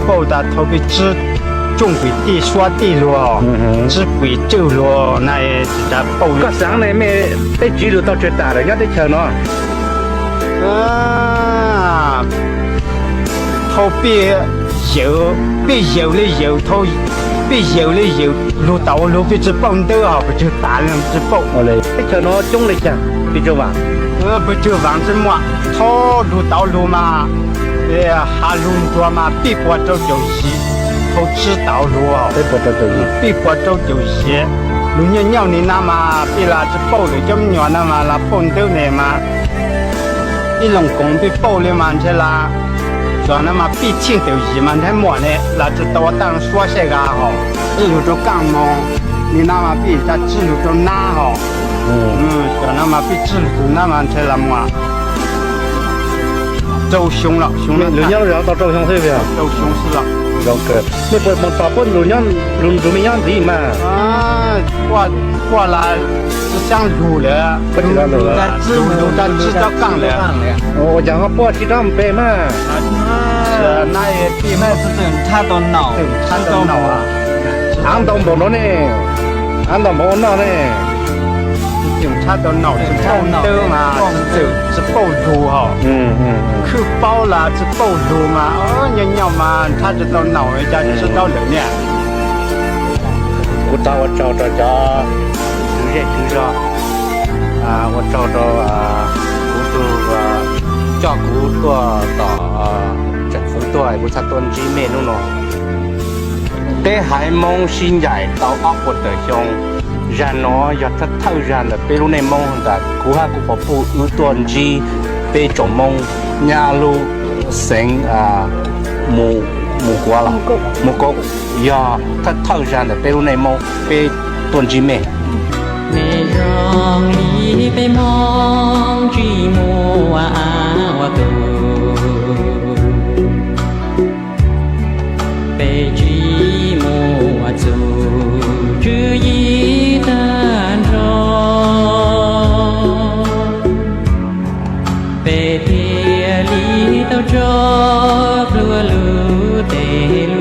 Pauj tas thaum peb tsib tsooj pim tij suab tij luag, tsib pim tswj luag na, tsis tas pauj. Koj xaav ne, mej peb tsiv lug tau tsawg tas lawm nyob teb chaws no? Thaum peb yawm, peb yawm le yawm, thaum peb yawm le yawm lug tau lug peb tsis pauj ntawb hos pes tsawg tas le tsis pauj. Teb chaws no coob le caag pes tsawg vaam? Pes tsawg vaam tsis muaj, thaum lug tau lug mas, has lug ntsuag mas peb puas rau caum yim, thaum tsib tau lug, peb puas rau caum yim. Lug nyuaj nyuaj ni na mas peb lam tsis pauj lawm, cov me nyuam na mas lam pauj ntawb ne mas ib loog koom peb pauj le mas ntshe lam, xyov na mas peb txheej tawm yim mas ntshe muaj ne, lam tsis tau ua taaj suab seb ga hos. Tswj lug rau kaaj moog ni na mas peb tas tswj lug rau nab hos. Xyov na mas peb tswj lug tug nab mas ntshe lam muaj rau xyoo lawm, xyoo lawm. Lug nyob lug tau rau xyoo xwb, rau xyoo xwb lawm. Zoo kawg. Mej puas moog tos puab lug nyob, lug nrug mej nyob ntxiv mas? Puab lam tsis xyaab lug lawm, lug tas tswj rov qaaj lawm. Ua caag ho puab tsis rov npe mas? Av ntau npaum no ne, av ntau npaum ua noj ne. Tseem tshab tau naum, tseem tshab ntawb mas tseem tsis pauj lug hos. Khwb paub los tsis pauj lug mas, nyob nyob mas nrhab tsis tau naum, cas tsis tau lawm niaj. Kuv thov ua tsaug rau cov tswv zej tswv zog, ua tsaug rau kuv tug coj kuv tuaj tom tseem fwv tuaj, kuv txhaj tuaj ntsib mej hnub no. Teb haiv Moob sib ncaim tau ob puas tawm xyoo, zag no yog thawj thawj zag ntawm peb lub neej Moob ntag. Kuv hab kuv pog puj wb tuaj ntsib peb tsoom Moob nyob lub xeev Mus Kuav los Mus Koob, yog thawj thawj zag ntawm peb lub neej Moob peb tuaj ntsib mej. Mej zoo li peb Moob tsis muaj av ua tug, peb tsis muaj txuj tswv yim tag nrho, peb thiaj li tau tso plhuav lub teb